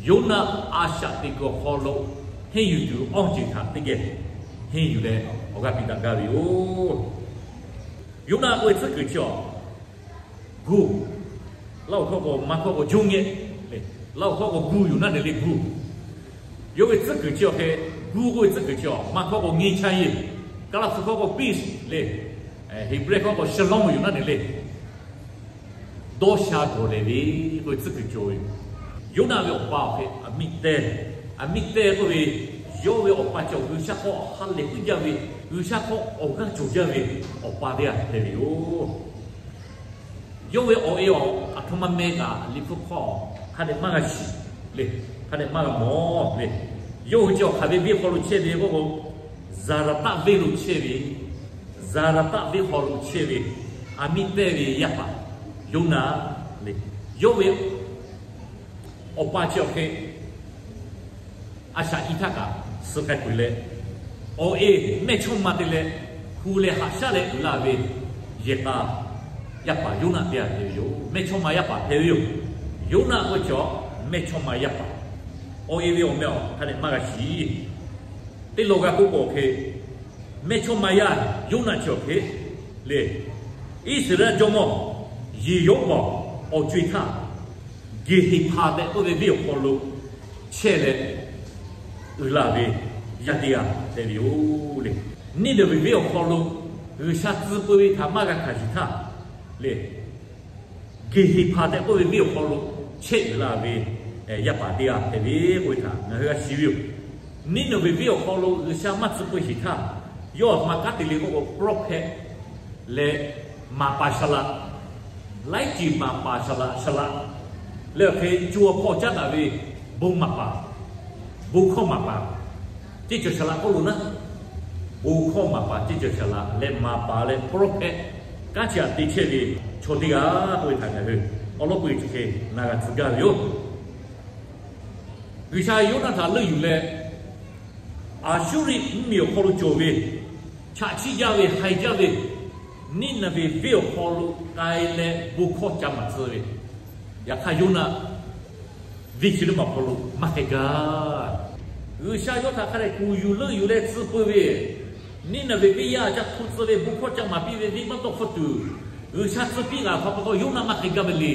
Yoˇnaˆ a shaꞈ teꞈ kuiˬ awˬ hk'aw lo henˇ yuˬ tuˬ awˇ ceuˬ htaꞈ teˇ geh henˇ yuˬ leh awˬ g'aˇ piˇ daꞈ gaˇ ve yoˬ. Yoˇnaˆ k'oˆ ve tcuhˉ kuiˬ chi awˬ gu, Laˇ huˍ hkawˇ k'o, Manˇ hkawˇ k'o, juˇ ngehˆ le. Laˇ huˍ hkawˇ k'o, gu yuˬ naˉ ne le, gu. Yawˇ ve tcuhˉ kuiˬ chi awˬ hk'e, gu k'oˆ ve tcuhˉ kuiˬ chi awˬ Manˇ hkawˇ k'o, ngeh cha yeˬ, Kaˍlaˍ hpu hkawˇ k'o, peace le, Heˍbrehˇ hkawˇ k'o, shalom yuˬ naˉ ne le. Dawˇ sha gawˬ lehˬ ve k'oˆ ve tcuhˉ kuiˬ cawˬ ve yoˬ. Yoˇnaˆ ve awˬ pa awˬ hk'e aˬ miˇ tehˇ, aˬ miˇ tehˇ k'oˆ ve, yawˇ ve awˬ pa cawˬ G'uiˬsha hk'aw ha lehˬ puiˉ jaˇ ve, G'uiˬsha hk'aw awˬ g'aˇ cawˬ jaˇ ve awˬ pa teˇ g'aˇ hpehꞈ ve yoˬ. Yawˇ ve awˬ e awˬ aˬ htoꞈ ma meh kaꞈ Liꞈ hpu hk'aw hk'a dehꞈ maˇ g'a shiˍ le, hk'a dehꞈ maˇ g'a mawˬ le. Yawˇ hui chi awˬ hk'aˬ ve venˇ hk'aw lo chehˇ ve k'oˆ k'o, Zaˍraˍtaˆ venˇ lo chehˇ ve, Zaˍraˍtaˆ venˇ hk'aw lo chehˇ ve, aˬ miˇ tehˇ ve yaˇ paˍ Yoˇnaˆ le. Yawˇ ve awˬ pa chi awˬ hk'e a shaꞈ nyi htaˇ kaꞈ suh k'ai peuˬ leh, awˬ e mehˇchawˇma te leh hu leh haꞈ shaˉ leh uiˍ la ve yehˬ k'a yaˇ paˍ Yoˇnaˆ teˇ g'aˇ hpehꞈ ve yoˬ. Mehˇchawˇma yaˇ paˍ hpehꞈ ve yoˬ. Yoˇnaˆ k'oˆ ve chaw mehˇchawˇma yaˇ paˍ, awˬ e ve awˬ meh awˬ hk'a dehꞈ maˇ g'a shiˍ. Teˇ law g'a k'oˆ k'o hk'e, mehˇchawˇma yaˇ Yoˇnaˆ chi awˬ hk'e le, Iˉsaˍreˍlaˆ jawˇmawˇ Yeˍroˉbaˬ awˬ co-e htaˇ, Geˍheˍhpaˍ tehꞈ k'oˆ ve venˇ awˬ hk'aw lo chehˇ leh uiˍ la ve yaˇ teˇ g'aˇ hpehꞈ ve yoˬ le. Niˇneˍveˍ venˇ awˬ hk'aw lo G'uiˬsha tcuh peu ve htaꞈ maˇ g'a hkanˍ yuˬ htaˇ le, Geˍheˍhpaˍ tehꞈ k'oˆ ve venˇ awˬ hk'aw lo chehˇ uiˍ la ve yaˇ paˍ teˇ g'aˇ hpehꞈ ve k'oˆ ve htaꞈ ngaˬ hui g'a shiˍ ve yoˬ. Niˇneˍveˍ venˇ awˬ hk'aw lo G'uiˬsha maˇ tcuh peu sheˍ htaˇ, yawˇ aˬ htoꞈ ma kanˉ te le k'oˆ k'o, prophet leh maˍ paˍ saˍ laꞈ, laiˉ ceuˬ maˍ paˍ saˍ laꞈ saˍ laꞈ leh awˬ hk'e co awˬ hpawˇ caˉ daꞈ ve bon maˍ paˍ, bon hkawˇ maˍ paˍ, ceˇ cawˬ saˍ laꞈ k'oˆ lo naˉ, bon hkawˇ maˍ paˍ, ceˇ cawˬ saˍ laꞈ leh maˍ paˍ leh prophet kanˉ chi aꞈ te chehˇ ve chaw teˇ g'aˇ k'oˆ ve htaꞈ ngaˬ hui awˬ lawn peu eˬ chi hk'e na g'a tcuh gaˇ ve yoˬ. G'uiˬsha Yoˇnaˆ htaꞈ leuˆ yuˬ leh, Aˍsuˇriˆ mvuhˇmiˬ awˬ hk'aw lo cawˬ ve, chaꞈ chiˆ jaˇ ve, haiˬ jaˇ ve, Niˇneˍveˍ venˇ awˬ hk'aw lo k'ai leh bon hkawˇ ca maˍ tcuh ve, yaꞈ hk'aˇ Yoˇnaˆ venˇ chi teˇ maˬ awˬ hk'aw lo maˇ k'ai gaˇ. G'uiˬsha yawˇ htaꞈ hk'a dehꞈ kuˬ yuˬ leuˆ yuˬ leh tcuh peu ve, Niˇneˍveˍ venˇ yaˇ ca hpu tcuh ve bon hkawˇ ca maˍ piˇ ve venˇ maˇ tawˆ hpfuhˇ tuˬ, G'uiˬsha tcuh piˇ g'a hk'a pa taw Yoˇnaˆ maˇ k'ai gaˇ ve le.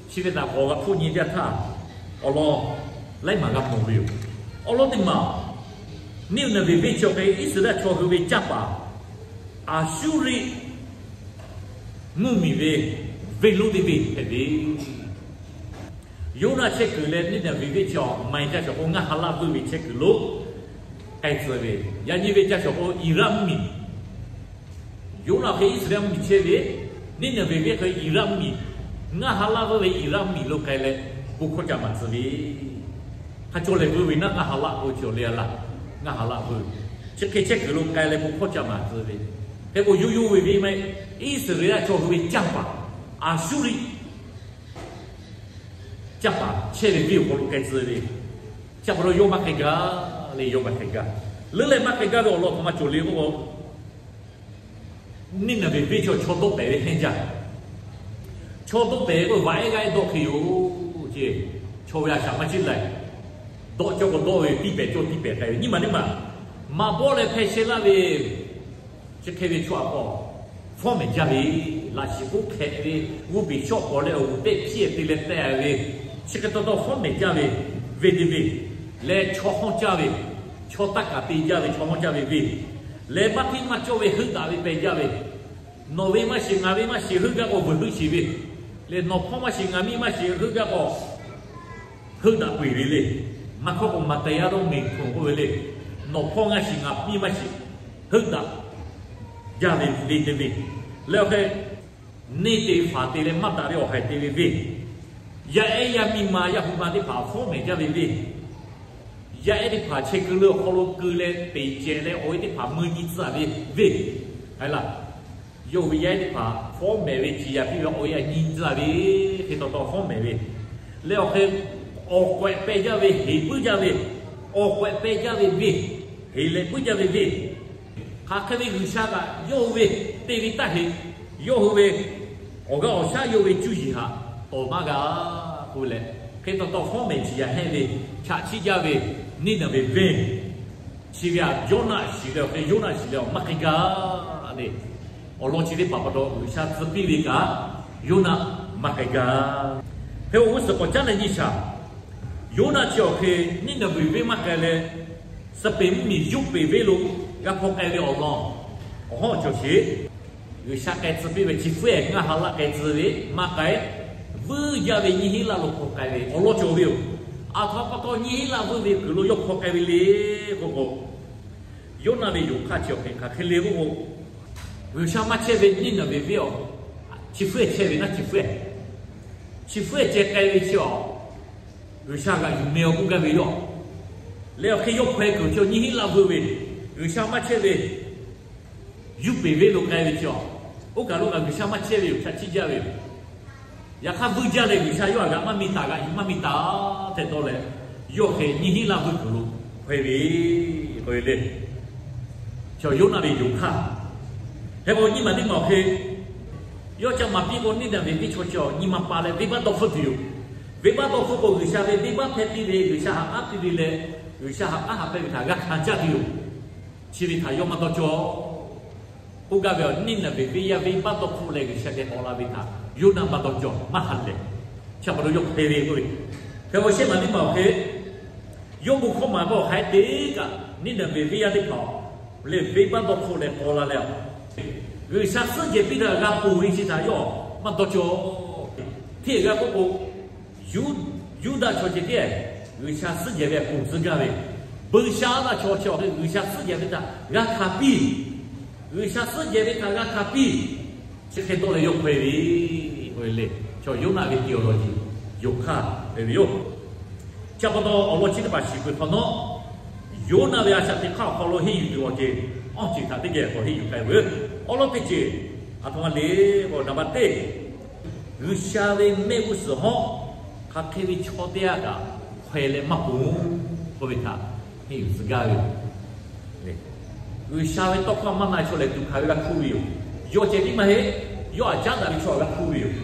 Chi ve htaꞈ k'awꞈ g'a hpfuhˆ nyi teˇ yanˇ htaˇ, awˬ lawn laiˉ maˬ g'a mawˬ ve yoˬ. Awˬ lawn teˇ maˬ, Niˇneˍveˍ venˇ chi awˬ hk'e Iˉsaˍreˍlaˆ chaw hui ve canˇ paˍ Aˍsuˇriˆ mvuhˇmiˬ ve venˇ lonˉ teˇ venˇ hpehꞈ ve. Yoˇnaˆ chehˇ kuiˬ leh Niˇneˍveˍ venˇ chi awˬ maiˬ ca shawˍ k'o ngaˇ ha laˆ vuiˇ ve chehˇ kuiˬ lo k'ai tcuh ve, yaꞈ nyi ve ca shawˍ k'o Iˍraˆ mvuhˇmiˬ. Yoˇnaˆ hk'e Iˉsaˍreˍlaˆ mvuhˇmiˬ chehˇ ve, Niˇneˍveˍ venˇ hk'e Iˍraˆ mvuhˇmiˬ, ngaˇ ha laˆ vuiˇ ve Iˍraˆ mvuhˇmiˬ lo k'ai leh bon hkawˇ ca maˍ tcuh ve. Hk'a caw lehˬ vuiˇ ve naˉ, ngaˇ ha laˆ k'o chi awˬ le a laˇ, ngaˇ ha laˆ vuiˇ ve, chi hk'e chehˇ kuiˬ lo k'ai leh bon hkawˇ ca maˍ tcuh ve. Hk'e k'o, yoˇ yoˇ ve venˇ maˇ heˆ, Iˉsaˍreˍlaˆ chaw hui ve canˇ paˍ Aˍsuˇriˆ canˇ paˍ chehˇ ve venˇ awˬ hk'aw lo k'ai tcuh ve. Chi pa taw yawˇ maˇ k'ai gaˇ le, yawˇ maˇ k'ai gaˇ. Leuˉ leh maˇ k'ai gaˇ ve awˬ lawn hk'aˬ ma cawˬ le k'o, Niˇneˍveˍ venˇ chi chaw dawˆ pehˍ ve hehnˇ jaˇ. Chaw dawˆ pehˍ k'o, vaꞈ ehˉ g'aˇ ehˉ dawˆ hk'e yoˬ ce. Chaw ve a shaꞈ maˇ ciˉ laiˬ. Dawˆ cawˇ k'o dawˆ ve, tiˇ pehˍ cawˇ tiˇ pehˍ k'ai ve, nyi ma teˇ maˬ maꞈ bawˆ leh hpeh sheh laˇ ve, chi hk'e ve chaw aꞈ k'awꞈ fawˉ mehˍ jaˇ ve, laꞈ shiˍ k'oˆ hk'ehꞈ ve, g'oˇ peˬ shawˆ k'awꞈ leh awˬ g'uˬ tehˆ hpiˇ te leh teh ve, chi hk'e taw taw fawˉ mehˍ jaˇ ve, venˇ teˇ venˇ leh chaw hawˇ caˇ ve, chaw taˇ kaˍ te jaˇ ve chaw hawˇ caˇ ve venˇ leh maˇ hteˇ maˇ cawˇ ve heuˆ daꞈ ve peh jaˇ ve, nawˬ ve maˇ shiˍ, ngaˬ ve maˇ shiˍ, heuˆ gaˇ k'o vuiˬ heuˆ shiˍ ve, leh nawˬ hpawˇ maˇ shiˍ, ngaˬ miˇ maˇ shiˍ, heuˆ gaˇ k'o heuˆ daꞈ peu eˬ ve le. Maˇ hkawˇ k'o, maˍ tehˬ yaˇ dawˇ meˍ htoꞈ k'oˆ ve le. Nawˬ hpawˇ maˇ shiˍ, ngaˬ miˇ maˇ shiˍ, heuˆ daꞈ jaˇ ve venˇ teˇ venˇ leh awˬ hk'e neˇ te faˍ te leh maˇ daꞈ ve awˬ haiˬ te ve venˇ, yaˇ ehˉ yaˇ miˇ ma yaˇ hu ma teˇ hpaˍ fawˉ mehˍ jaˇ ve venˇ, yaˇ ehˉ teˇ hpaˍ chehˇ kuiˬ leuˆ awˬ hk'aw lo keu leh peˍ cehˬ leh awˬ e teˇ hpaˍ mui nyi tcuh ve venˇ, a laˇ, yawˇ hui ve yaˇ ehˉ teˇ hpaˍ fawˉ mehˍ ve ciˍ yaˍ piˇ ve awˬ e a nyi tcuh ve, hk'e taw taw fawˉ mehˍ ve leh awˬ hk'e awˬ k'awehꞈ peh jaˇ ve, heˍ puiˉ jaˇ ve, awˬ k'awehꞈ peh jaˇ ve venˇ, heˍ leh puiˉ jaˇ ve venˇ, hk'aˬ hk'e ve G'uiˬsha kaꞈ yawˇ hui ve te ve taˇ heꞈ, yawˇ hui ve awˬ g'aˇ awˬ shaˉ yawˇ ve cuˇ yiˍ haꞈ tawˍ maˇ g'a k'oˆ leh, Hk'e taw taw fawˉ mehˍ ciˍ yaˍ hehnˇ ve, chaꞈ chiˆ jaˇ ve Niˇnaˍveˍ venˇ, chi ve aꞈ Yoˇnaˆ shiˍ leh awˬ hk'e, Yoˇnaˆ shiˍ leh awˬ maˇ hk'e gaˇ le. Awˬ lawn chi teˇ hpaˍ pa taw G'uiˬsha tcuh piˇ ve kaꞈ, Yoˇnaˆ maˇ k'ai gaˇ. Hk'e awˬ g'uˇ suhˍ k'awꞈ caˉ leh nyi shaˍ, Yoˇnaˆ chi awˬ hk'e Niˇnaˍveˍ venˇ maˇ k'ai leh, Siˉpeˍ mvuhˇmiˬ Yuˇpeˍ venˇ lo g'a hpaw k'ai ve awˬ lawn, awˬ hawˉ cawˬ sheˍ. G'uiˬsha k'ai tcuh piˇ ve chi hpfuhˇ-ehˍ ngaˇ ha laˆ k'ai tcuh ve maˇ k'ai, vuiˇ jaˇ ve nyiˇ hinˉ laˇ lo hpaw k'ai ve awˬ lawn cawˬ ve yoˬ. Aˬ htoꞈ ma pa taw nyiˇ hinˉ laˇ vuiˇ ve kuiˬ lo yawˇ hpaw k'ai ve le k'oˆ k'o, Yoˇnaˆ ve yonˍ hk'aˇ chi awˬ hk'e hk'aˬ hk'e le k'oˆ k'o, G'uiˬsha maˇ chehˇ ve Niˇnaˍveˍ venˇ awˬ, chi hpfuhˇ-ehˍ chehˇ ve naˉ chi hpfuhˇ-ehˍ, chi hpfuhˇ-ehˍ ceh k'ai ve chi awˬ, G'uiˬsha g'aꞈ yuˬ meh awˬ k'oˆ gaˇ ve yoˬ. Leh awˬ hk'e yawˇ hpaw-e kuiˬ chi nyiˇ hinˉ laˇ vuiˇ ve, G'uiˬsha maˇ chehˇ ve, Yuˇpeˍ venˇ lo k'ai ve chi awˬ, oˇ kaˬ lo kaꞈ G'uiˬsha maˇ chehˇ ve yoˬ, chaꞈ chiˆ jaˇ ve yoˬ. Yaꞈ hk'aˇ vuiˇ jaˇ leh G'uiˬsha yawˇ htaꞈ g'aꞈ maˇ mi taˍ, g'aꞈ yuˬ maˇ mi taˍ tehꞈ dawˇ leh, yawˇ hk'e nyiˇ hinˉ laˇ vuiˇ kuiˬ lo hpaw-e ve k'o le. Chaw Yoˇnaˆ ve yonˍ hk'aˇ, hk'e k'o nyiˇ maˬ teˇ maˬ awˬ hk'e, yawˇ ca maˍ piˇ k'o Niˇnaˍveˍ venˇ chaw chi awˬ nyi ma pa leh venˇbaˆ dawˇ hpfuhˆ tuˬ yoˬ. Venˇbaˆ dawˇ hpfuhˆ k'o G'uiˬsha ve venˇbaˆ hpehˇ piˇ ve, G'uiˬsha ha k'aˉ piˇ ve leh, G'uiˬsha ha k'aˉ ha pehˇ ve htaꞈ g'a hkanˍ caˇ tuˬ yoˬ. Chi ve htaꞈ yawˇ maˇ dawˇ cawˇ. K'oˆ gaˇ ve awˬ, Niˇnaˍveˍ venˇ yaˇ venˇbaˆ dawˇ hpfuhˆ leh G'uiˬsha geh k'awꞈ la ve htaꞈ Yoˇnaˆ maˇ dawˇ cawˇ, maˇ ha lehˬ. Chi pa taw yawˇ hpehˇ ve k'oˆ ve, hk'e k'o shehˆ maˬ teˇ maˬ awˬ hk'e, yawˇ bon hkawˇ maˍ ve awˬ hk'aˬ hk'e te kaꞈ Niˇnaˍveˍ venˇ yaˇ teˇ hpaˍ lehˬ venˇbaˆ dawˇ hpfuhˆ leh k'awꞈ la leh, G'uiˬsha suhˉ jehˬ piˇ htaˇ g'a ponˬ ve chi htaꞈ yawˇ maˇ dawˇ cawˇ. Hteˇ g'a k'oˆ k'o, Yuˇdaꞈ chaw ceh tiˉ G'uiˬsha suhˉ jehˬ ve ponˬ tcuh gaˇ ve, Buiˇshaˆaˉnaˆ chaw chi awˬ hk'e G'uiˬsha suhˉ jehˬ ve htaꞈ g'a hkanˍ piˇ, G'uiˬsha suhˉ jehˬ ve htaꞈ g'a hkanˍ piˇ, chi hk'e dawˇ leh yawˇ hpaw-e ve, chaw Yoˇnaˆ ve tiꞈ awˬ lawn yonˍ hk'aˇ hpehꞈ ve yoˬ. Chi pa taw awˬ lawn chi teˇ hpaˍ shiˍ peuˬ hk'awꞈ nawˉ, Yoˇnaˆ ve a shaꞈ teꞈ hk'aˇ awˬ hk'aw lo henˇ yuˬ tuˬ awˬ ceuˬ awˇ ceuˬ htaꞈ teˇ geh k'awꞈ henˇ yuˬ k'ai ve. Awˉ lawˉ teˇ ceuˬ, aˬ htoꞈ ma le k'o, naˍ baˆ teˇ, G'uiˬsha ve mehˆ g'uˇ suhˍ hawˉ hk'aˬ hk'e ve chaw teˇ g'aˇ kaꞈ hk'aw-e leh maˇ ponˬ k'oˆ ve htaꞈ henˇ yuˬ tcuh gaˇ ve yoˬ. G'uiˬsha ve tawˇ hkawˇ maˇ na chaw lehˬ tuꞈ hkanˍ ve g'a hpuˇ ve yoˬ. Yawˇ ceh tiˉ maˇ heˆ, yawˇ aꞈ caˉ daꞈ ve chaw g'a hpuˇ ve yoˬ.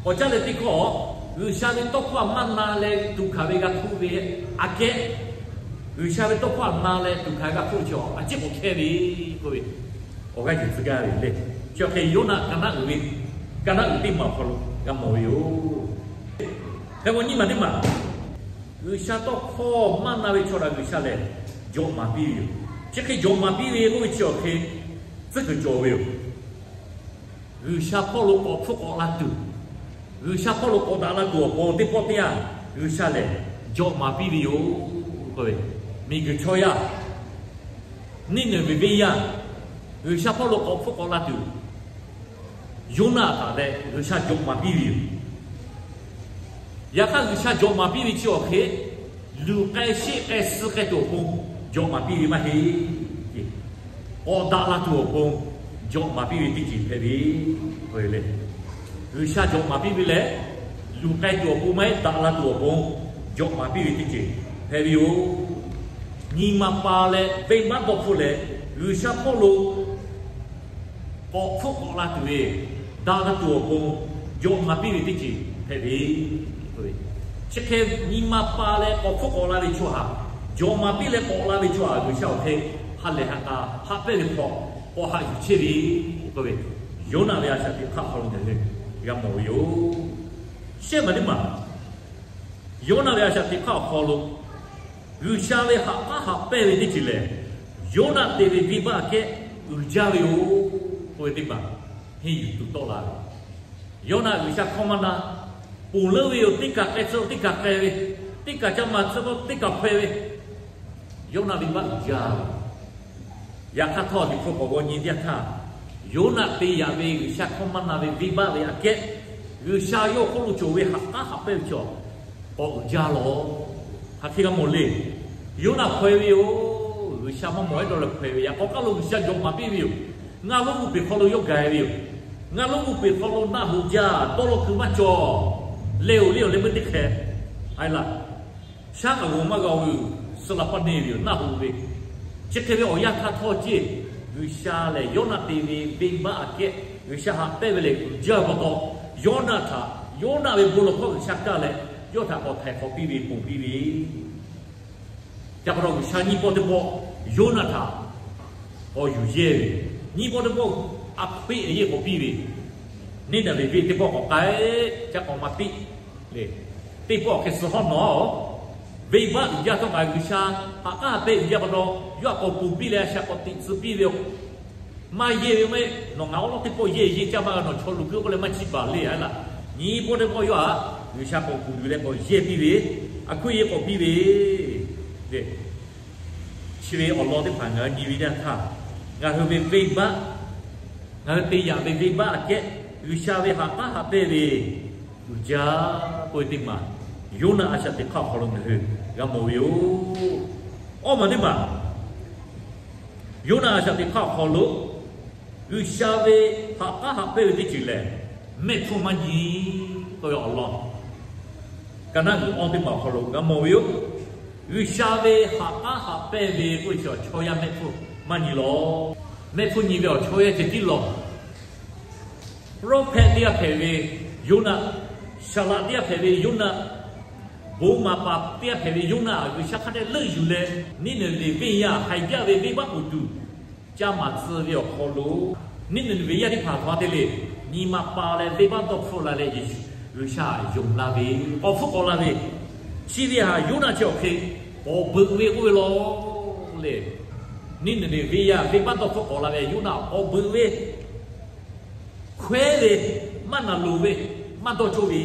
K'awꞈ caˉ leh teˇ hkawˇ, G'uiˬsha ve tawˇ hkawˇ maˇ na leh tuꞈ hkanˍ ve g'a hpuˇ ve aꞈ kehˉ, G'uiˬsha ve tawˇ hkawˇ na leh tuꞈ hkanˍ ve g'a hpuˇ ve chi a ciˉ k'awꞈ hkehˇ ve k'oˆ ve, awˬ g'aˇ yuˬ tcuh gaˇ ve le. Chi awˬ hk'e Yoˇnaˆ ka naˉ uiˍ ve, ka naˉ uiˍ teˇ maˬ awˬ hk'aw lo g'a mawˬ ve yoˬ. Hk'e k'o nyiˇ maˬ teˇ maˬ, G'uiˬsha tawˇ hkawˇ maˇ na ve chaw htaꞈ G'uiˬsha lehˬ jawꞈ maˍ piˇ ve yoˬ. Chi hk'e jawꞈ maˍ piˇ ve k'oˆ ve chi awˬ hk'e tcuhˉ kuiˬ cawˬ ve yoˬ. G'uiˬsha hpawˇ lo k'awꞈ hpfuhˆ k'awꞈ la tuˬ, G'uiˬsha hpawˇ lo k'awꞈ daꞈ la tuˬ awˬ pon teˇ pawˆ teˇ yanˇ G'uiˬsha lehˬ jawꞈ maˍ piˇ ve yoˬ. Miˬguiˬ chaw yaˇ, Niˇnaˍveˍ venˇ yaˇ, G'uiˬsha hpawˇ lo k'awꞈ hpfuhˆ k'awꞈ la tuˬ, Yoˇnaˆ htaꞈ leh G'uiˬsha jawꞈ maˍ piˇ ve yoˬ. Yaꞈ hk'aˇ G'uiˬsha jawꞈ maˍ piˇ ve chi awˬ hk'e, luˬ k'ai sheˆ k'ai suh k'ai tuˬ awˬ pon jawꞈ maˍ piˇ ve maˇ heˆ. K'awꞈ daꞈ la tuˬ awˬ pon jawꞈ maˍ piˇ ve teˇ ceuˬ hpehꞈ ve le. G'uiˬsha jawꞈ maˍ piˇ ve lehˬ, luˬ k'ai tuˬ awˬ pon maˇ heˆ, daꞈ la tuˬ awˬ pon jawꞈ maˍ piˇ ve teˇ ceuˬ hpehꞈ ve yoˬ. Nyi ma pa leh venˇbaˆ dawˇ hpfuhˆ leh G'uiˬsha hpawˇ lo k'awꞈ hpfuhˆ k'awꞈ la tuˬ ve, daꞈ la tuˬ awˬ pon jawꞈ maˍ piˇ ve teˇ ceuˬ hpehꞈ ve. Chi hk'e nyi ma pa leh k'awꞈ hpfuhˆ k'awꞈ la ve chaw htaꞈ, jawꞈ maˍ piˇ leh k'awꞈ la ve chaw htaꞈ G'uiˬsha awˬ hk'e ha lehˬ ha k'a haꞈ pehnˇ ve hk'aw k'awꞈ haꞈ yuˬ chehˇ ve k'oˆ ve, Yoˇnaˆ ve a shaꞈ teꞈ hk'aˇ awˬ hk'aw lo ngaˬ hui g'a mawˬ ve yoˬ. Shehˆ maˬ teˇ maˬ, Yoˇnaˆ ve a shaꞈ teꞈ hk'aˇ awˬ hk'aw lo G'uiˬsha ve haꞈ k'aˉ haꞈ pehnˇ ve teˇ ceuˬ lehˬ, Yoˇnaˆ te ve venˇbaˆ aꞈ kehˉ uiˍ jaˇ ve yoˬ k'oˆ ve teˇ hpaˍ henˇ yuˬ tuˬ tawˆ la ve. Yoˇnaˆ G'uiˬsha hkawˇ maˇ na, ponˬ leuˉ ve yoˬ. Teˇ kaˬ k'ai tcuh teˇ kaˬ k'ai ve, teˇ kaˬ ca maˍ tcuh teˇ kaˬ hpaw ve, Yoˇnaˆ venˇbaˆ uiˍ jaˇ ve. Yaꞈ hk'aˇ htawˇ liꞈ hpu k'awꞈ g'aw nyi teˇ yanˇ htaˇ, Yoˇnaˆ te yaꞈ ve G'uiˬsha hkawˇ maˇ na ve venˇbaˆ ve aꞈ kehˉ, G'uiˬsha yawˇ hk'oˆ lo cawˬ ve haꞈ k'aˉ haꞈ pehnˇ ve chaw k'awꞈ uiˍ jaˇ lawˬ. Hk'aˬ hk'e g'a mawˬ le. Yoˇnaˆ hpaw-e ve yoˬ. G'uiˬsha maˇ mawˬ ehˉ dawˇ leh hpaw-e ve. Yaꞈ k'aw k'aˉ lo G'uiˬsha jawꞈ maˍ piˇ ve yoˬ. Ngaˇ lonˉ g'uˇ peˬ hk'aw lo yawˇ gaˬ-e ve yoˬ. Ngaˇ lonˉ g'uˇ peˬ hk'aw lo naˆ hoꞈ jaˇ, dawˇ law kuiˬ maˇ cawˬ. Leh-oˬ leh-oˬ leh meuˇ teˇ hk'e, a laˬ, shaˉ k'a g'awˬ maˇ g'a-oˬ ve yoˬ. Suh laˬ paˇ neˇ ve yoˬ, naˆ hoꞈ ve. Chi hk'e ve awˬ yanˇ htaˇ htawˇ ceˇ, G'uiˬsha lehˬ Yoˇnaˆ te ve venˇbaˆ aꞈ kehˉ G'uiˬsha haꞈ pehnˇ ve lehˬ uiˍ jaˇ ve pa taw, Yoˇnaˆ htaꞈ, Yoˇnaˆ ve bon lawˬ hkawˇ G'uiˬsha kaˇ leh, yawˇ htaꞈ k'awꞈ htaiˍ hk'awꞈ piˇ ve ponˬ piˇ ve, ca pa taw G'uiˬsha nyiˇ pawˆ teˇ pawˆ Yoˇnaˆ htaꞈ k'awꞈ yuˬ yehˇ ve, nyiˇ pawˆ teˇ pawˆ a hpeˆ yehˇ k'awꞈ piˇ ve, Niˇneˍveˍ venˇ teˇ pawˆ k'awꞈ k'ai, ca k'awꞈ maˍ piˇ le. Teˇ pawˆ hk'e suh hawˉ nawˉ, venˇbaˆ uiˍ jaˇ htawˇ kaꞈ G'uiˬsha haꞈ k'aˉ haꞈ pehnˇ uiˍ jaˇ pa taw, yawˇ htaꞈ k'awꞈ ponˬ piˇ leh a shaꞈ k'awꞈ tiꞈ tcuh piˇ ve, maˇ yehˇ ve maˇ heˆ. Nawˬ ngaˬ awˉ lawˉ teˇ pawˆ yehˇ yehˇ caˇ maˇ g'a, nawˬ chaw luˬ piˇ k'oˆ leh maˇ chiˇ baˬ le a laˇ. Nyiˇ pawˆ teˇ pawˆ yawˇ htaꞈ G'uiˬsha k'awꞈ ponˬ yuˬ leh k'awꞈ yehˇ piˇ ve, a hkuiˉ yehˇ k'awꞈ piˇ ve, chi ve awˬ lawn teˇ hpaˍ ngaˬ hui nyi ve teˇ yanˇ htaˇ, ngaˬ hui ve venˇbaˆ, ngaˬ hui te yaꞈ ve venˇbaˆ aꞈ kehˉ G'uiˬsha ve haꞈ k'aˉ haꞈ pehnˇ ve uiˍ jaˇ k'oˆ ve teˇ maˬ, Yoˇnaˆ a shaꞈ teꞈ hk'aˇ awˬ hk'aw lo ngaˬ hui g'a mawˬ ve yoˬ. Awˇ maˬ teˇ maˬ, Yoˇnaˆ a shaꞈ teꞈ hk'aˇ awˬ hk'aw lo G'uiˬsha ve haꞈ k'aˉ haꞈ pehnˇ ve teˇ ceuˬ lehˬ, mehˆ hpfuhˇ maˇ nyi k'oˆ ve awˬ lawn ka naˆ g'uiˬ awˇ teˇ maˬ awˬ hk'aw lo g'a mawˬ ve yoˬ. G'uiˬsha ve haꞈ k'aˉ haꞈ pehnˇ ve k'oˆ ve chi awˬ chaw yaˇ mehˆ hpfuhˇ maˇ nyi lawˬ. Mehˆ hpfuhˇ nyi ve awˬ chaw yaˇ ceh tiˉ lawˬ. Pawˇ hpehˇ teˇ g'aˇ hpehꞈ ve Yoˇnaˆ, saˍ laꞈ teˇ g'aˇ hpehꞈ ve Yoˇnaˆ, bon maˍ paˍ teˇ g'aˇ hpehꞈ ve Yoˇnaˆ, G'uiˬsha hk'a dehꞈ leuˆ yuˬ leh, Niˇneˍveˍ venˇ yaˇ haiˬ jaˇ ve venˇbaˆ uˍ tuˬ ca maˍ tcuh ve awˬ hk'aw lo, Niˇneˍveˍ yaˇ teˇ hpaˍ htaꞈ te le, nyi ma pa leh venˇbaˆ dawˇ hpfuhˆ la leh Yeˍsuˆ G'uiˬsha yonˍ la ve, k'awꞈ hpfuhˆ k'awꞈ la ve, chi ve htaꞈ Yoˇnaˆ chi awˬ hk'e k'awꞈ beuꞈ ve k'oˆ ve law le. Niˇneˍveˍ venˇ yaˇ venˇbaˆ dawˇ hpfuhˆ k'awꞈ la ve Yoˇnaˆ k'awꞈ beuꞈ ve, hkawehˉ ve, maˇ naˬ loˍ ve, maˇ dawˇ cawˇ ve,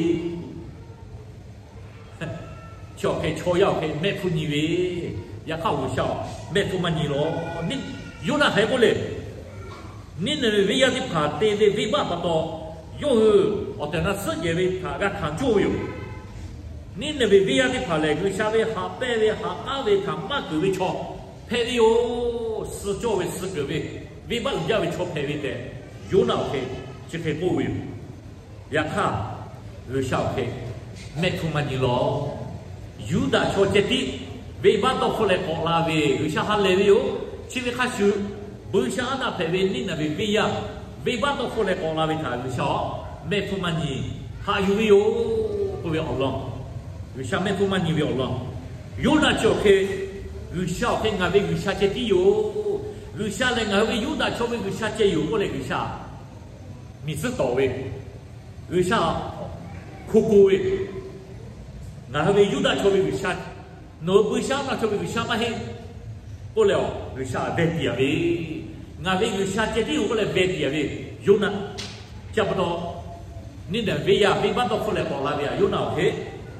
chi awˬ hk'e chaw yaˇ awˬ hk'e mehˆ hpfuhˇ nyi ve, yaꞈ hk'aˇ G'uiˬsha mehˆ hpfuhˇ maˇ nyi lawˬ. Yoˇnaˆ hk'e k'oˆ le, Niˇneˍveˍ venˇ yaˇ teˇ hpaˍ te ve venˇbaˆ pa taw, yawˇ hui awˬ tehˬ awˬ na suhˉ jehˬ ve htaꞈ g'a hkanˍ cawˇ ve yoˬ. Niˇneˍveˍ venˇ yaˇ teˇ hpaˍ lehˬ, G'uiˬsha ve haꞈ pehnˇ ve haꞈ k'aˉ ve htaꞈ maˇ keunˍ ve chaw hpehꞈ ve yoˬ. Suh cawˇ ve suh keunˍ ve, venˇbaˆ uiˍ jaˇ ve chaw hpehꞈ ve tehꞈ, Yoˇnaˆ awˬ hk'e chi hk'e k'oˆ ve yoˬ. Yaꞈ hk'aˇ, G'uiˬsha awˬ hk'e mehˆ hpfuhˇ maˇ nyi lawˬ. Yuˇdaꞈ chaw ceh tiˉ venˇbaˆ dawˇ hpfuhˆ leh k'awꞈ la ve, G'uiˬsha ha lehˬ ve yoˬ. Chi ve hk'a shuˍ, buiˇshaˆaˉnaˆ hpehꞈ ve Niˇneˍveˍ venˇ yaˇ venˇbaˆ dawˇ hpfuhˆ leh k'awꞈ la ve htaꞈ G'uiˬsha mehˆ hpfuhˇ maˇ nyi, haꞈ yuˬ ve yoˬ k'oˆ ve awˬ lawn, G'uiˬsha mehˆ hpfuhˇ maˇ nyi ve awˬ lawn, Yoˇnaˆ chi awˬ hk'e G'uiˬsha awˬ hk'e ngaˬ ve G'uiˬsha ceh tiˉ yoˬ. G'uiˬsha lehˬ ngaˬ hui ve Yuˇdaꞈ chaw ve G'uiˬsha ceh yoˬ k'oˆ leh G'uiˬsha miˬ tcuhˉ tawˍ ve, G'uiˬsha hko ko ve, ngaˬ hui ve Yuˇdaꞈ chaw ve G'uiˬsha, nawˬ hui buiˇshaˆaˉnaˆ chaw ve G'uiˬsha maˇ heˆ k'oˆ leh, G'uiˬsha veh tiˍ a ve, ngaˬ ve G'uiˬsha ceh tiˉ yoˬ k'oˆ leh veh tiˍ a ve Yoˇnaˆ. Chi pa taw, Niˇneˍveˍ venˇ yaˇ venˇbaˆ dawˇ hpfuhˆ leh k'awꞈ la ve htaꞈ Yoˇnaˆ awˬ hk'e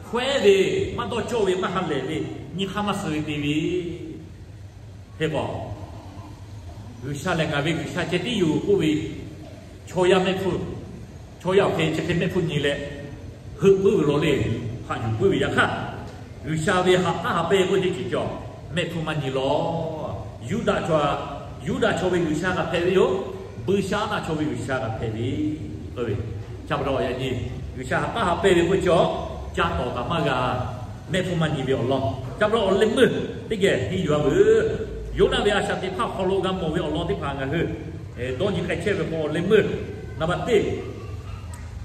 hkawehˉ ve, maˇ dawˇ cawˇ ve, maˇ ha lehˬ ve, nyi hk'aˇ maˇ suh ve te ve, hk'e k'o, G'uiˬsha lehˬ ngaˬ ve G'uiˬsha ceh tiˉ yoˬ k'oˆ ve chaw yaˇ mehˆ hpfuhˇ, chaw yaˇ awˬ hk'e chi hk'e mehˆ hpfuhˇ nyi leh, heuˆ puiˉ ve law le, haꞈ yuˬ puiˉ ve yaꞈ hk'aˇ, G'uiˬsha ve haꞈ k'aˉ haꞈ pehnˇ k'oˆ ve teˇ ceuˬ cawˬ mehˆ hpfuhˇ maˇ nyi lawˬ. Yuˇdaꞈ chaw, Yuˇdaꞈ chaw ve G'uiˬsha kaꞈ hpehꞈ ve yoˬ. Buiˇshaˆaˉnaˆ chaw ve G'uiˬsha kaꞈ hpehꞈ ve k'oˆ ve, chi pa taw yaꞈ nyi G'uiˬsha haꞈ k'aˉ haꞈ pehnˇ ve k'oˆ ve chi, ca tawˍ kaꞈ maˇ g'a, mehˆ hpfuhˇ maˇ nyi ve awˬ lawn. Chi pa taw awˬ leh meuˇ teˇ geh henˇ yuˬ a veuˬ. Yoˇnaˆ ve a shaꞈ teꞈ hk'aˇ awˬ hk'aw lo g'a mawˬ ve awˬ lawn teˇ hpaˍ ngaˬ hui dawˇ nyi k'ai chehˇ ve k'o, awˬ leh meuˇ naˍ baˬ teˇ,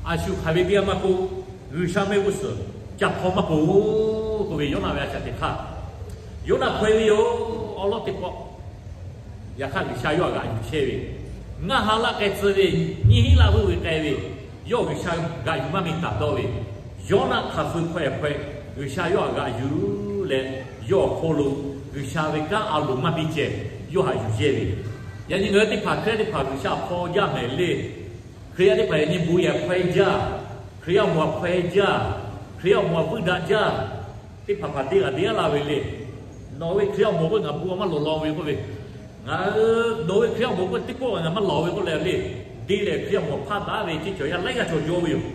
a shu hk'aˬ ve teˇ g'aˇ maˇ k'oˆ, G'uiˬsha mehˆ g'uˇ suhˍ ca hpaw maˇ poˬ k'oˆ ve Yoˇnaˆ ve a shaꞈ teꞈ hk'aˇ, Yoˇnaˆ hkawehˉ ve yoˬ. Awˬ lawn teˇ pawˆ yaꞈ hk'aˇ G'uiˬsha yawˇ htaꞈ g'aꞈ yuˬ chehˇ ve, ngaˇ ha laˆ k'ai tcuh ve, nyiˇ hinˉ laˆ vuiˇ ve k'ai ve, yawˇ G'uiˬsha g'aꞈ yuˬ maˇ mi taˍ dawˇ ve, Yoˇnaˆ hk'aˬ hk'eun hkawehˉ hkawehˉ, G'uiˬsha yawˇ htaꞈ g'aꞈ yuˬ leh, yawˇ awˬ hk'aw lo G'uiˬsha ve kanˉ a loˍ maˇ biˇ ceh, yawˇ htaꞈ yuˬ yehˇ ve. Yaꞈ nyi ngaˬ hui teˇ hpaˍ Hkriꞈ yaˇ teˇ hpaˍ G'uiˬsha hpaw jaˇ mehˍ le. Hkriꞈ yaˇ teˇ hpaˍ yaꞈ nyi bon yaꞈ hkawehˉ jaˇ, Hkriꞈ yaˇ awˬ moˍ htaꞈ hkawehˉ jaˇ, Hkriꞈ yaˇ awˬ moˍ htaꞈ vuiˇ daꞈ jaˇ, teˇ hpaˍ hpaˍ teˇ g'aˇ teˇ g'aˇ la ve le. Nawˬ ve Hkriꞈ yaˇ awˬ moˍ k'o ngaˬ bon maˇ lawˬ lawˬ ve k'oˆ ve, ngaˬ, nawˬ ve Hkriꞈ yaˇ awˬ moˍ k'o teˇ pawˆ ngaˬ maˇ lawˬ ve k'oˆ leh le. De leh Hkriꞈ yaˇ awˬ moˍ hpaˇ daꞈ ve ceˇ cawˬ yaˇ laiˉ g'aˇ cawˬ jaw ve yoˬ.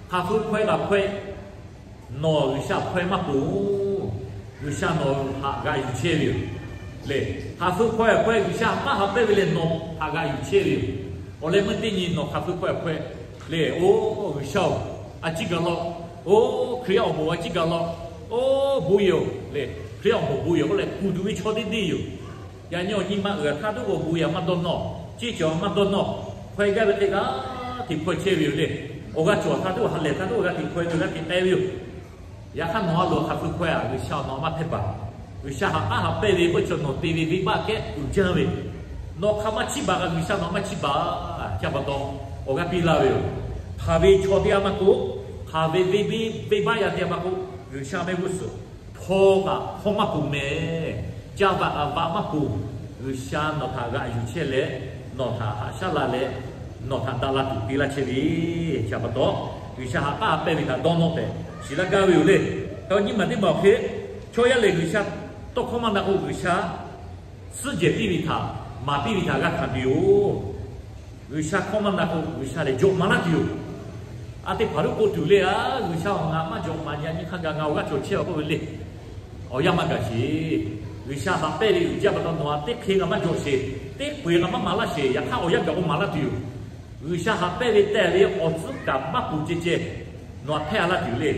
Hk'aˬ hk'e hkawehˉ kaꞈ hkawehˉ, nawˬ G'uiˬsha hkawehˉ maˇ poˬ. G'uiˬsha nawˬ htaꞈ g'aꞈ yuˬ chehˇ ve yoˬ le. Hk'aˬ hk'e hkawehˉ hkawehˉ G'uiˬsha kanˉ haꞈ pehnˇ ve leh nawˬ htaꞈ g'aꞈ yuˬ chehˇ ve yoˬ. Awˬ leh meuˇ teˇ nyi nawˬ hk'aˬ hk'e hkawehˉ hkawehˉ le, oˇ G'uiˬsha-oˬ, a ciˉ gaˬ law. Oˇ Hkriꞈ yaˇ awˬ moˍ a ciˉ gaˬ law. Oˇ bon yehˬ-oˬ le, Hkriꞈ yaˇ awˬ moˍ bon yehˬ k'oˆ leh kuˬ tuˬ ve chaw teˇ deˇ yoˬ. Yaꞈ nyi awˬ nyi ma uiˍ htaˇ teˇ g'aˇ bon yehˬ maˇ dawˇ nawˇ, ceˇ cawˬ maˇ dawˇ nawˇ, hkawehˉ gaˇ ve hk'e g'aˇ hteꞈ hkawehˉ chehˇ ve yoˬ le. Awˬ g'aˇ cawˬ htaˇ teˇ g'aˇ ha lehˬ htaˇ teˇ g'aˇ g'aˇ hteꞈ hkawehˉ ve g'aˇ hteꞈ k'ai ve yoˬ. Yaꞈ hk'aˇ nawˬ a loˍ hk'aˬ hk'e hk'aw-e a, G'uiˬsha nawˬ maˇ hpehˇ baˬ. G'uiˬsha haꞈ k'aˉ haꞈ pehnˇ ve k'oˆ chi nawˬ te ve venˇbaˆ k'ehˉ uiˍ jaˇ ve, nawˬ hk'aˬ maˇ chiˇ baˬ kaꞈ G'uiˬsha nawˬ maˇ chiˇ baˬ. Chi pa taw, awˬ g'aˇ piˇ laˇ ve yoˬ. Hk'aˬ ve chaw teˇ g'aˇ maˇ k'oˆ, hk'aˬ ve venˇbaˆ yaˇ teˇ g'aˇ maˇ k'oˆ, G'uiˬsha mehˆ g'uˇ suhˍ hpawˇ kaꞈ hpawˇ maˇ pon mehˍ. Caˇ vaꞈ kaꞈ vaꞈ maˇ pon. G'uiˬsha nawˬ htaꞈ g'aꞈ yuˬ chehˇ leh, nawˬ htaꞈ haꞈ shaˉ la leh, nawˬ htaꞈ daꞈ la tuˬ te laˇ chehˇ ve. Chi pa taw, G'uiˬsha haꞈ k'aˉ haꞈ pehnˇ ve htaꞈ dawˇ nawˇ tehꞈ shiˍ laˇ gaˇ ve yoˬ le. Hk'e nyiˇ maˬ teˇ maˬ awˬ hk'e, chaw yaˇ lehˬ G'uiˬsha tawˇ hkawˇ maˇ na k'o, G'uiˬsha suhˉ jehˬ piˇ ve htaꞈ maˍ piˇ ve htaꞈ g'a hkanˍ tuˬ yoˬ. G'uiˬsha hkawˇ maˇ na k'o, G'uiˬsha lehˬ jawꞈ maˍ laˇ tuˬ yoˬ. A teˇ hpaˍ lo k'oˆ tuˬ le, a, G'uiˬsha awˬ ngaˬ maˇ jawꞈ maˍ nyi, nyi hk'a gaˬ ngaˬ awˬ g'aˇ cawˬ chehˇ a k'oˆ ve le. Awˬ yanˇ maˇ gaˬ sheˍ. G'uiˬsha haꞈ pehnˇ ve uiˍ jaˇ pa taw nawˬ a teˇ hk'e kaꞈ maˇ jawꞈ sheˍ, teˇ hk'e kaꞈ maˇ maˍ laˇ sheˍ. Yaꞈ hk'aˇ awˬ yanˇ gaˬ k'o maˍ laˇ tuˬ yoˬ. G'uiˬsha haꞈ pehnˇ ve tehꞈ ve awˬ tcuhˉ kaꞈ maˇ pon ceh ceh nawˬ a hpehˇ a laˇ tuˬ le.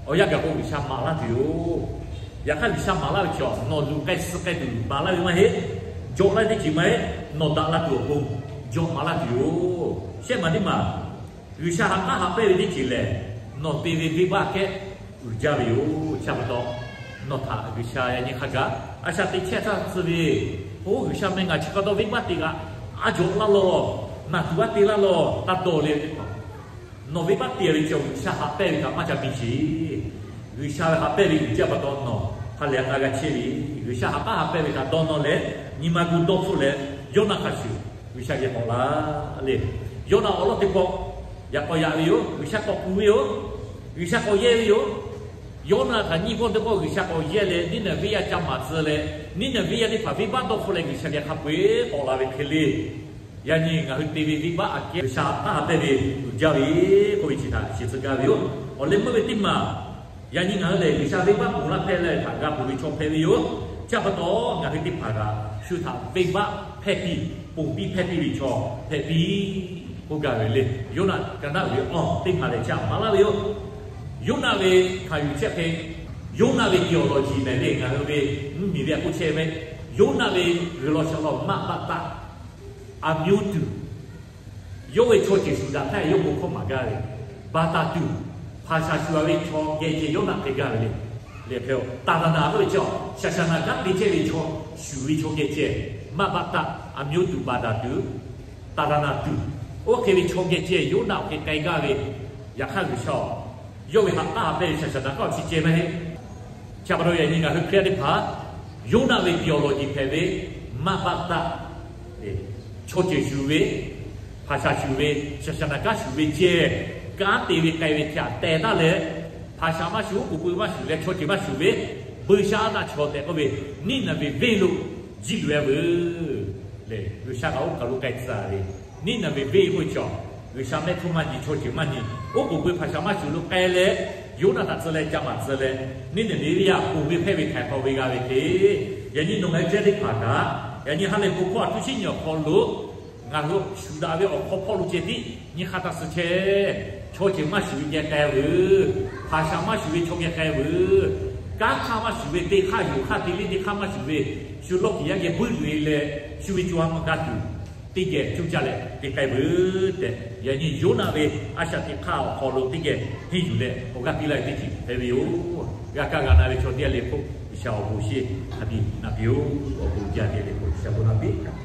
Awˬ yanˇ gaˬ k'o G'uiˬsha maˍ laˇ tuˬ yoˬ. Yaꞈ hk'aˇ G'uiˬsha maˍ laˇ ve chi nawˬ luˬ k'ai suh k'ai tuˬ maˍ laˇ ve maˇ heˆ. Jawꞈ laˇ ve teˇ ceuˬ maˇ heˆ. Nawˬ daꞈ la tuˬ awˬ pon jawꞈ maˍ laˇ tuˬ yoˬ. Shehˆ maˬ teˇ maˬ, G'uiˬsha haꞈ k'aˉ haꞈ pehnˇ ve teˇ ceuˬ lehˬ, nawˬ te ve venˇbaˆ kehˉ uiˍ jaˇ ve yoˬ. Chi pa taw, nawˬ htaꞈ G'uiˬsha yaꞈ nyi hk'a gaˬ a shaꞈ teꞈ chehˇ htaˇ tcuh ve, Oˇ G'uiˬsha meh, ngaˬ chi hk'a dawˇ venˇbaˆ te kaꞈ a jawꞈ laˇ lawˬ, naˬ tuˬ a te laˇ lawˬ, taˇ dawˇ le. Nawˬ venˇbaˆ te ve chi G'uiˬsha haꞈ pehnˇ ve htaꞈ maˇ ca piˇ sheˍ. G'uiˬsha ve haꞈ pehnˇ ve uiˍ jaˇ pa taw nawˬ hk'a lehˬ a k'a g'a chehˇ ve, G'uiˬsha haꞈ k'aˉ haꞈ pehnˇ ve htaꞈ dawˇ nawˇ leh, nyi ma gu dawˇ hpfuhˆ leh, Yoˇnaˆ hk'a shuˍ G'uiˬsha geh k'awꞈ la le. Yoˇnaˆ awˬ lawn teˇ pawˆ yaꞈ k'awꞈ yaꞈ ve yoˬ. G'uiˬsha k'awꞈ kuˬ ve yoˬ. G'uiˬsha k'awꞈ yehˇ ve yoˬ. Yoˇnaˆ htaꞈ nyiˇ g'awˇ teˇ pawˆ G'uiˬsha k'awꞈ yehˇ leh, Niˇneˍveˇ yaˇ ca maˍ tcuh leh, Niˇneˍveˇ yaˇ teˇ hpaˍ venˇbaˆ dawˇ hpfuhˆ leh G'uiˬsha geh hk'a peu-eˬ k'awꞈ la ve hk'e le. Yaꞈ nyi ngaˬ hui te ve venˇbaˆ aꞈ kehˉ G'uiˬsha haꞈ k'aˉ haꞈ pehnˇ ve uiˍ jaˇ ve k'oˆ ve chi htaꞈ shiˍ tcuh gaˇ ve yoˬ. Awˬ leh meuˇ ve teˇ maˬ, yaꞈ nyi ngaˬ hui lehˬ G'uiˬsha venˇbaˆ ponˬ laˇ hpehˇ leh htaꞈ g'a ponˬ ve chaw hpehꞈ ve yoˬ. Chi pa taw ngaˬ hui teˇ hpaˍ kaꞈ shu htaꞈ venˇbaˆ hpehˇ piˇ, ponˬ piˇ hpehˇ piˇ ve chaw hpehꞈ piˇ k'oˆ gaˇ ve le. Yoˇnaˆ ka naˆ ve awˬ teˇ maˬ lehˬ chi htaꞈ maˍ laˇ ve yoˬ. Yoˇnaˆ ve hkanˍ yuˬ chehˇ hk'e, Yoˇnaˆ ve tiˍawˍlawˍjiˍ mehˍ le, ngaˬ hui ve mvuhˇmiˬ ve a k'oˆ chehˇ ve, Yoˇnaˆ ve g'uiˬ law shaˍ law maˆ baˆ taˆ, a myoˉ tuˬ, yawˇ ve chaw ceuˬ shuˍ daꞈ htaˇ yawˇ bon hkawˇ maˍ gaˇ ve, baˬ taˍ tuˬ, hpaˍ shaˍ shuˍ ve chaw geh ceh Yoˇnaˆ hk'e gaˇ ve le. Lehˬ hk'e, taˍ daˍ naˍ k'oˆ ve chi, shaˍ shaˍ naˍ kanˉ te chehˇ ve chaw shuˍ ve chaw geh ceh, maˆ baˆ taˆ, a myoˉ tuˬ, baˬ taˍ tuˬ, taˍ daˍ naˍ tuˬ, oˇ hk'e ve chaw geh ceh Yoˇnaˆ awˬ hk'e k'ai gaˇ ve. Yaꞈ hk'aˇ G'uiˬsha yawˇ ve haꞈ k'aˉ haꞈ pehnˇ ve shaˍ shaˍ naˍ kanˉ awˬ chi ceh maˇ heˆ. Chi pa taw yaꞈ nyi ngaˬ hui Hkriꞈ yaˇ teˇ hpaˍ Yoˇnaˆ ve tiˍawˍlawˍjiˍ hpehꞈ ve, maˆ baˆ taˆ, chaw ceuˬ shuˍ ve, hpaˍ shaˍ shuˍ ve, shaˍ shaˍ naˍ kanˉ shuˍ ve ceh, kanˉ te ve k'ai ve htaꞈ tehˬ taˉ leh, hpaˍ shaˍ maˇ shuˍ, oˉ k'oˍ pui maˇ shuˍ leh chaw ceuˬ maˇ shuˍ ve, Buiˇshaˆaˉnaˆ chaw tehꞈ k'oˆ ve Niˇneˍveˍ venˇ lo jiˇ loꞈ-e veuˬ le. G'uiˬsha kaꞈ oˇ kaˬ lo k'ai tcuh ve, Niˇneˍveˍ venˇ k'oˆ ve chi, G'uiˬsha mehˆ hpfuhˇ maˇ nyi, chaw ceuˬ maˇ nyi, oˉ k'oˍ pui hpaˍ shaˍ maˇ shuˍ lo k'ai leh, Yoˇnaˆ htaꞈ tcuh leh ca maˍ tcuh leh, Niˇneˍveˍ yaˇ ponˬ ve hpehˇ ve htaiˍ hk'awꞈ ve g'a ve hk'e, yaꞈ nyi nawˬ ngaˬ hui Hkriꞈ yaˇ teˇ hpaˍ kaꞈ, yaꞈ nyi ha lehˬ bon hkawˇ a htuˇ shiˉ nyi awˬ hk'aw lo ngaˬ hui shuˍ daꞈ ve awˬ hk'aw hpawˇ lo ceh tiˉ nyi hk'a taˇ suh chehˇ. Chaw ceuˬ maˇ shuˍ ve geh k'ai veuˬ, hpaˍ shaˍ maˇ shuˍ ve chaw geh k'ai veuˬ, kanˉ hk'aˇ maˇ shuˍ ve teˇ hk'aˇ yuˬ hk'aˇ te liˇ teˇ hk'aˇ maˇ shuˍ ve, shu lawˇ kiˬ yaˇ geh buiˇ loꞈ-e leh, shu ve co ha maˇ g'a tuˬ teˇ geh coˇ caˇ leh te k'ai veuˬ tehꞈ, yaꞈ nyi Yoˇnaˆ ve a shaꞈ teꞈ hk'aˇ awˬ hk'aw lo teˇ geh henˇ yuˬ leh awˬ g'aˇ piˇ laˇ ve teˇ ceuˬ hpehꞈ ve yoˬ. G'a kaˇ g'a na ve chaw teˇ g'aˇ le hk'oˆ, G'uiˬsha awˬ bon shinˉ hk'a biˇ naꞈ piˇ-oˬ. Awˬ bon jaˇ ve le hk'oˆ G'uiˬsha bon naꞈ piˇ.